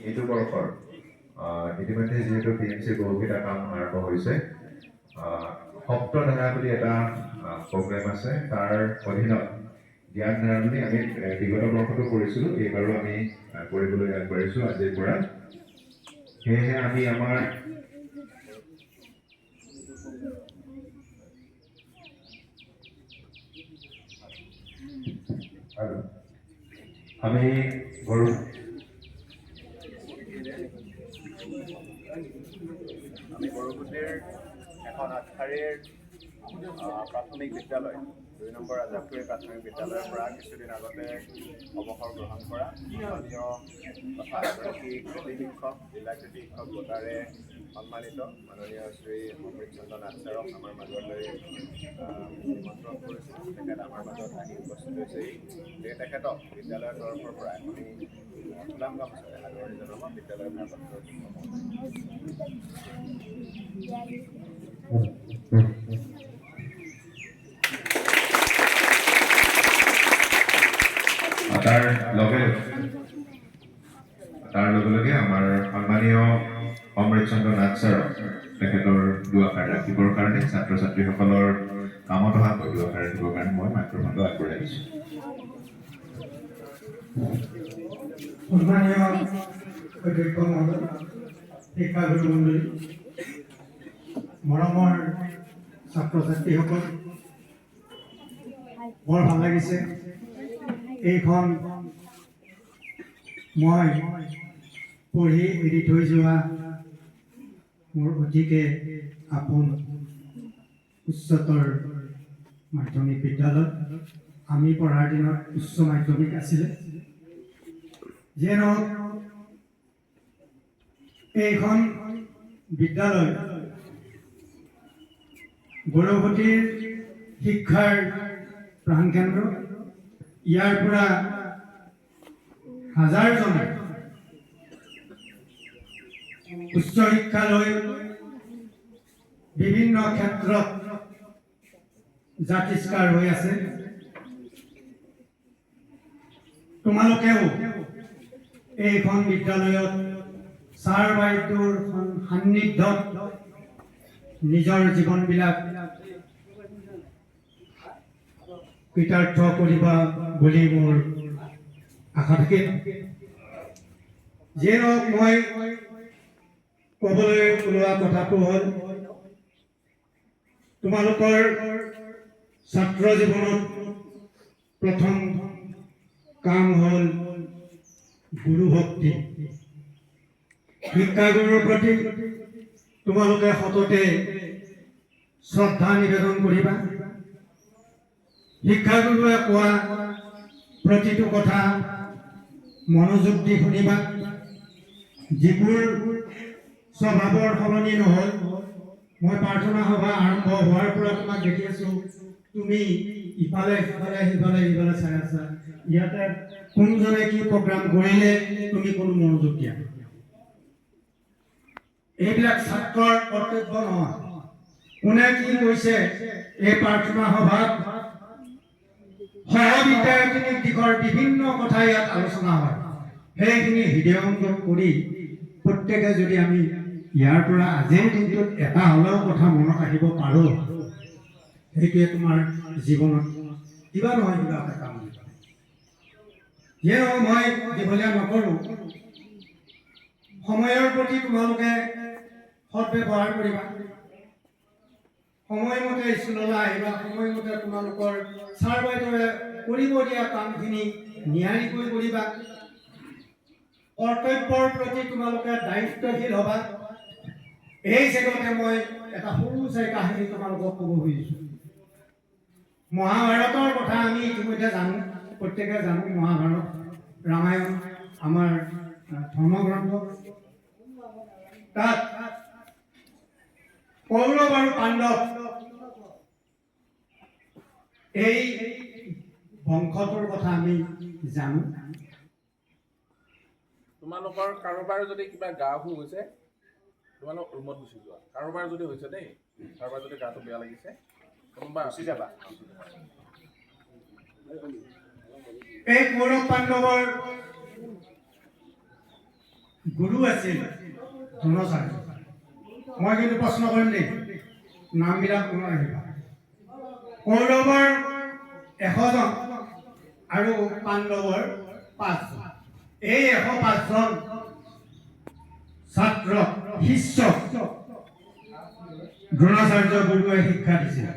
এইটো বৰ্ষৰ ইতিমধ্যে যিহেতু PMC বহুকেইটা কাম আৰম্ভ হৈছে, সপ্তধাৰা বুলি এটা প্ৰগ্ৰেম আছে, তাৰ অধীনত জ্ঞানধাৰা বুলি আমি বিগত বৰ্ষতো কৰিছিলোঁ, এইবাৰো আমি কৰিবলৈ আগবাঢ়িছোঁ আজিৰ পৰা। সেয়েহে আমি আমাৰ আমি গৰু আমি গৰুখুঁটিৰ এখন আগশাৰীৰ প্ৰাথমিক বিদ্যালয় 2 নম্বৰ ৰাজাপুখুৰী প্ৰাথমিক বিদ্যালয়ৰ পৰা কিছুদিন আগতে অৱসৰ গ্ৰহণ কৰা মাননীয় তথা এগৰাকী কৃতি শিক্ষক, জিলা কৃতি শিক্ষক বঁটাৰে সন্মানিত মাননীয় শ্ৰী অমৃত চন্দ্ৰ নাথ ছাৰক আমাৰ মাজলৈ নিমন্ত্ৰণ কৰিছোঁ। তেখেত আমাৰ মাজত আহি উপস্থিত হৈছেহি। গতিকে তেখেতক বিদ্যালয়ৰ তৰফৰ পৰা এখনি ফুলাম গামোচাৰে আদৰণি জনাব বিদ্যালয়ৰ ভাৰপ্ৰাপ্ত অধ্যক্ষ মহোদয়। তাৰ লগে লগে আমাৰ সন্মানীয় অমৃত চন্দ্ৰ নাথ ছাৰক তেখেতৰ দুআষাৰ ৰাখিবৰ কাৰণে, ছাত্ৰ ছাত্ৰীসকলৰ কামত অহাকৈ দুআষাৰ ৰাখিবৰ কাৰণে মই মাইক্ৰফোনটো আগবঢ়াই দিছোঁ। সন্মানীয় অধ্যক্ষ মহোদয়, শিক্ষাগুৰু মণ্ডলী, মৰমৰ ছাত্ৰ ছাত্ৰীসকল, বৰ ভাল লাগিছে। এইখন মই পঢ়ি এৰি থৈ যোৱা মোৰ অতিকে আপোন উচ্চতৰ মাধ্যমিক বিদ্যালয়। আমি পঢ়াৰ দিনত উচ্চ মাধ্যমিক আছিলে। যিয়ে নহওক, এইখন বিদ্যালয় গৰুখুঁটিৰ শিক্ষাৰ প্ৰাণকেন্দ্ৰ। ইয়াৰ পৰা হাজাৰজনে উচ্চ শিক্ষা লৈ বিভিন্ন ক্ষেত্ৰত জাতিষ্কাৰ হৈ আছে। তোমালোকেও এইখন বিদ্যালয়ত ছাৰ বাইদেউৰ সান্নিধ্যত নিজৰ জীৱনবিলাক কৃতাৰ্থ কৰিবা বুলি মোৰ আশা থাকিল। যিয়ে নহওক, মই ক'বলৈ ওলোৱা কথাটো হ'ল, তোমালোকৰ ছাত্ৰ জীৱনত প্ৰথম কাম হ'ল গুৰুভক্তি। শিক্ষাগুৰুৰ প্ৰতি তোমালোকে সততে শ্ৰদ্ধা নিবেদন কৰিবা। শিক্ষাগুৰুৱে কোৱা প্ৰতিটো কথা মনোযোগ দি শুনিবা। যিবোৰ স্বভাৱৰ সলনি নহ'ল, মই প্ৰাৰ্থনা সভা আৰম্ভ হোৱাৰ পৰা তোমাক দেখি আছোঁ, তুমি ইফালে সিফালে সিফালে ইফালে চাই আছা। ইয়াতে কোনজনে কি প্ৰগ্ৰাম কৰিলে তুমি কোনো মনোযোগ দিয়া। এইবিলাক ছাত্ৰৰ কৰ্তব্য নহয়। কোনে কি কৈছে এই প্ৰাৰ্থনা সভাত সহবিদ্যায়তনিক দিশৰ বিভিন্ন কথা ইয়াত আলোচনা হয়। সেইখিনি হৃদয়ংগম কৰি প্ৰত্যেকে যদি আমি ইয়াৰ পৰা আজিৰ দিনটোত এটা হ'লেও কথা মনত ৰাখিব পাৰোঁ, সেইটোৱে তোমাৰ জীৱনত কিবা নহয় কিবা এটা কাম দিব। যিয়ে নহওক, মই দীঘলীয়া নকৰোঁ। সময়ৰ প্ৰতি তোমালোকে সদব্যৱহাৰ কৰিবা। সময়মতে স্কুললৈ আহিবা। সময়মতে তোমালোকৰ ছাৰ বাইদেৱে কৰিব দিয়া কামখিনি নিয়াৰিকৈ কৰিবা। কৰ্তব্যৰ প্ৰতি তোমালোকে দায়িত্বশীল হ'বা। এই চেগতে মই এটা সৰু চাই কাহিনী তোমালোকক ক'ব খুজিছোঁ। মহাভাৰতৰ কথা আমি ইতিমধ্যে জানো, প্ৰত্যেকে জানো। মহাভাৰত, ৰামায়ণ আমাৰ ধৰ্মগ্ৰন্থ। তাত কৌৰৱ আৰু পাণ্ডৱ এই বংশটোৰ কথা আমি জানো। তোমালোকৰ কাৰোবাৰ যদি কিবা গা অসুখ হৈছে, তোমালোক ৰুমত গুচি যোৱা। কাৰোবাৰ যদি হৈছে দেই, কাৰোবাৰ যদি গাটো বেয়া লাগিছে, কোনোবা গুচি যাবা। এই কৌৰৱ পাণ্ডৱৰ গুৰু আছিল দ্ৰোণাচাৰ্য। মই কিন্তু প্ৰশ্ন কৰিম দেই, নামবিলাক মনত ৰাখিবা। কৌৰৱৰ 100জন আৰু পাণ্ডৱৰ পাঁচজন। এই 105জন ছাত্ৰ শিষ্যক দ্ৰোণাচাৰ্য গুৰুৱে শিক্ষা দিছিল।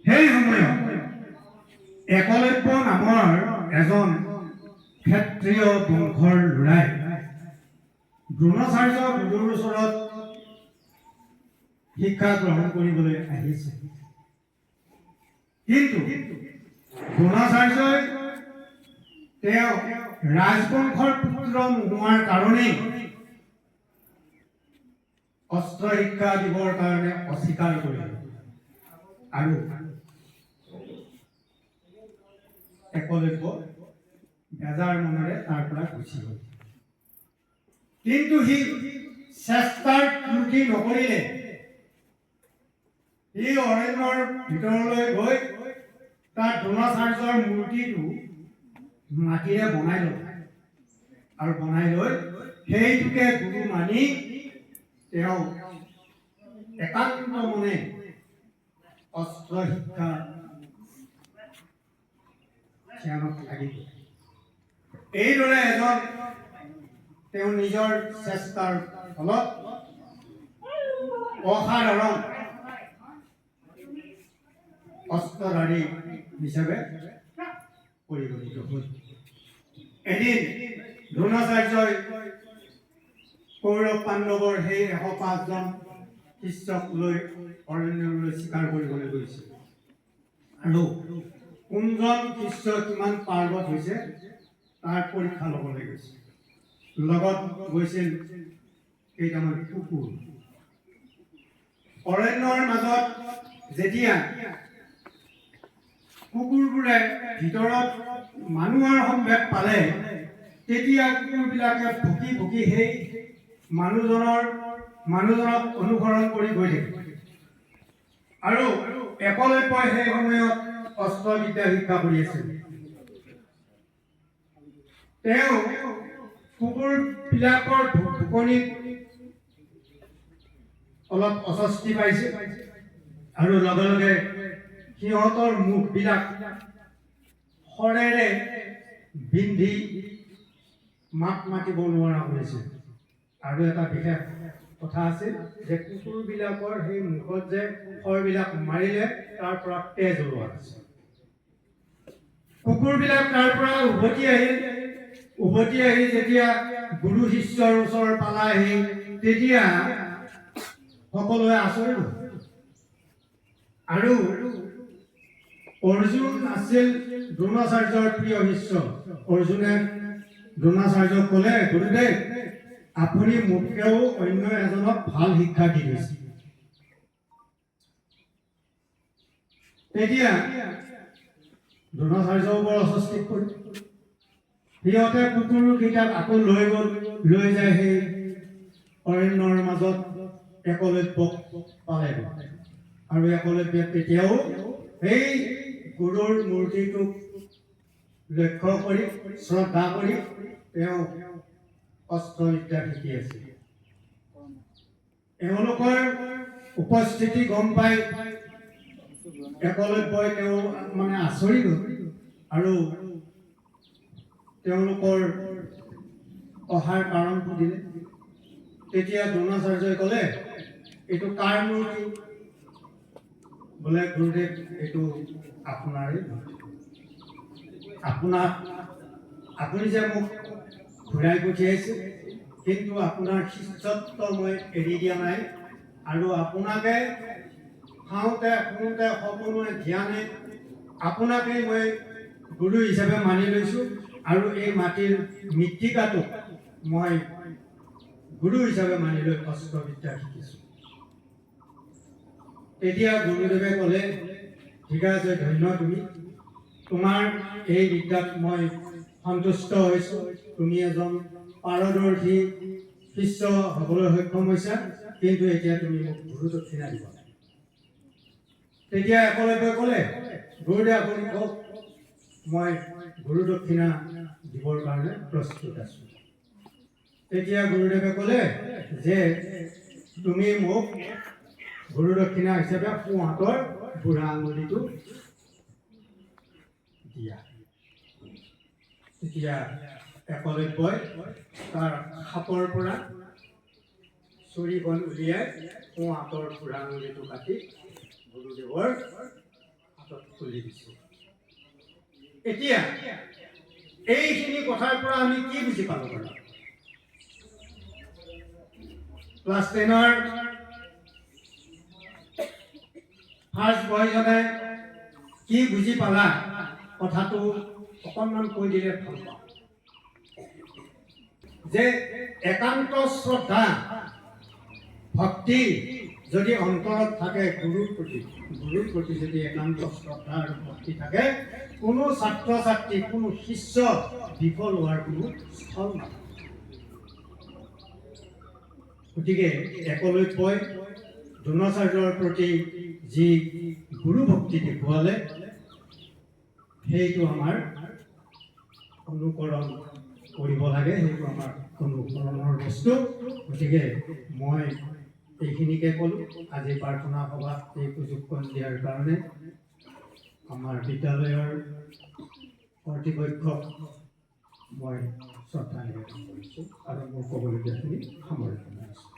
সেই সময়ত একলব্য নামৰ এজন ক্ষত্ৰিয় বংশৰ ল'ৰাই দ্ৰোণাচাৰ্য গুৰুৰ ওচৰত শিক্ষা গ্ৰহণ কৰিবলৈ আহিছে। কিন্তু দ্ৰোণাচাৰ্যই তেওঁ ৰাজবংশৰ পুত্ৰ নোহোৱাৰ কাৰণেই অস্ত্ৰ শিক্ষা দিবৰ কাৰণে অস্বীকাৰ কৰিলে আৰু একলব্য বেজাৰ মনেৰে তাৰ পৰা গুচি গ'ল। কিন্তু সি চেষ্টাৰ ত্ৰুটি নকৰিলে। সি অৰণ্যৰ ভিতৰলৈ গৈ তাৰ দ্ৰোণাচাৰ্যৰ মূৰ্তিটো মাটিৰে বনাই ল'লে আৰু বনাই লৈ সেইটোকে গুৰু মানি তেওঁ একান্ত মনে অস্ত্ৰ শিক্ষা ধ্যানত লাগি গ'ল। এইদৰে এজন তেওঁ নিজৰ চেষ্টাৰ ফলত অসাধাৰণ অস্ত্ৰধাৰী হিচাপে পৰিগণিত হ'ল। এদিন দ্ৰোণাচাৰ্যই কৌৰৱ পাণ্ডৱৰ সেই 105জন শিষ্যক লৈ অৰণ্যলৈ চিকাৰ কৰিবলৈ গৈছিল আৰু কোনজন শিষ্য কিমান পাৰ্গত হৈছে তাৰ পৰীক্ষা ল'বলৈ গৈছিল। লগত গৈছিল কেইটামান কুকুৰ। অৰণ্যৰ মাজত যেতিয়া কুকুৰবোৰে ভিতৰত মানুহৰ সম্ভেদ পালে, তেতিয়া কুকুৰবিলাকে ভুকি ভুকি সেই মানুহজনক অনুসৰণ কৰি গৈ থাকিল। আৰু একলব্যই সেই সময়ত অস্ত্ৰবিদ্যা শিক্ষা কৰি আছিল। তেওঁ কুকুৰবিলাকৰ ভুকনিত অলপ অস্বস্তি পাইছে আৰু লগে লগে সিহঁতৰ মুখবিলাক খৰেৰে বিন্ধি মাত মাতিব নোৱাৰা কৰিছে। আৰু এটা বিশেষ কথা আছিল যে কুকুৰবিলাকৰ সেই মুখত যে খৰবিলাক মাৰিলে তাৰ পৰা তেজ ওলোৱা নাছিল। কুকুৰবিলাক তাৰ পৰা উভতি আহিল। উভতি আহি যেতিয়া গুৰু শিষ্যৰ ওচৰ পালাহি, তেতিয়া সকলোৱে আচৰিত হ'ল। আৰু অৰ্জুন আছিল দ্ৰোণাচাৰ্যৰ প্ৰিয় শিষ্য। অৰ্জুনে দ্ৰোণাচাৰ্যক ক'লে, "গুৰুদেৱ, আপুনি মোতকৈও অন্য এজনক ভাল শিক্ষা দি গৈছে।" তেতিয়া দ্ৰোণাচাৰ্যও বৰ অস্বস্তিত পৰিল। সিহঁতে কুকুৰকেইটাক আকৌ লৈ গ'ল। লৈ যায় সেই অৰণ্যৰ মাজত একলব্যক পালেগৈ আৰু একলব্যক তেতিয়াও সেই গুৰুৰ মূৰ্তিটোক লক্ষ্য কৰি, শ্ৰদ্ধা কৰি তেওঁ অস্ত্ৰবিদ্যা শিকি আছিল। এওঁলোকৰ উপস্থিতি গম পাই একলব্যই তেওঁ মানে আচৰিত হ'ল আৰু তেওঁলোকৰ অহাৰ কাৰণ সুধিলে। তেতিয়া দ্ৰোণাচাৰ্যই ক'লে, "এইটো কাৰ মূৰ্তি?" বোলে, "গুৰুদেৱ, এইটো আপোনাৰেই মূৰ্তি। আপুনি যে মোক ঘূৰাই পঠিয়াইছে, কিন্তু আপোনাৰ শিষ্যত্ব মই এৰি দিয়া নাই আৰু আপোনাকে খাওঁতে শুওঁতে সকলোৱে ধ্যানে আপোনাকেই মই গুৰু হিচাপে মানি লৈছোঁ আৰু এই মাটিৰ মৃত্তিকাটোক মই গুৰু হিচাপে মানি লৈ অস্ত্ৰবিদ্যা শিকিছোঁ।" তেতিয়া গুৰুদেৱে ক'লে, "ঠিক আছে, ধন্য তুমি। তোমাৰ এই বিদ্যাত মই সন্তুষ্ট হৈছোঁ। তুমি এজন পাৰদৰ্শী শিষ্য হ'বলৈ সক্ষম হৈছা। কিন্তু এতিয়া তুমি মোক গুৰু দক্ষিণা দিব লাগে।" তেতিয়া একলব্যই ক'লে, "গুৰুদেৱ, আপুনি কওক, মই গুৰু দক্ষিণা দিবৰ কাৰণে প্ৰস্তুত আছোঁ।" তেতিয়া গুৰুদেৱে ক'লে যে তুমি মোক গুৰু দক্ষিণা হিচাপে সোঁ হাতৰ বুঢ়া আঙুলিটো দিয়া। তেতিয়া একলব্যই তাৰ খাপৰ পৰা চুৰিখন উলিয়াই সোঁ হাতৰ বুঢ়া আঙুলিটো কাটি গুৰুদেৱৰ হাতত খুলি দিছে। এতিয়া এইখিনি কথাৰ পৰা আমি কি বুজি পালো বাৰু? ক্লাছ 10ৰ ফাৰ্ষ্ট বয়জনে কি বুজি পালা কথাটো অকণমান কৈ দিলে ভাল পাওঁ। যে একান্ত শ্ৰদ্ধা ভক্তি যদি অন্তৰত থাকে গুৰুৰ প্ৰতি যদি একান্ত শ্ৰদ্ধা আৰু ভক্তি থাকে, কোনো ছাত্ৰ ছাত্ৰী, কোনো শিষ্য বিফল হোৱাৰ কোনো স্থল নাথাকে। গতিকে একলব্যই দ্ৰোণাচাৰ্যৰ প্ৰতি যি গুৰু ভক্তি দেখুৱালে, সেইটো আমাৰ অনুকৰণ কৰিব লাগে, সেইটো আমাৰ অনুকৰণৰ বস্তু। গতিকে মই এইখিনিকে ক'লোঁ। আজি প্ৰাৰ্থনা সভাত এই সুযোগকণ দিয়াৰ কাৰণে আমাৰ বিদ্যালয়ৰ কৰ্তৃপক্ষক মই শ্ৰদ্ধা নিবেদন কৰিছোঁ আৰু মোৰ ক'বলগীয়াখিনি সামৰি পেলাইছোঁ।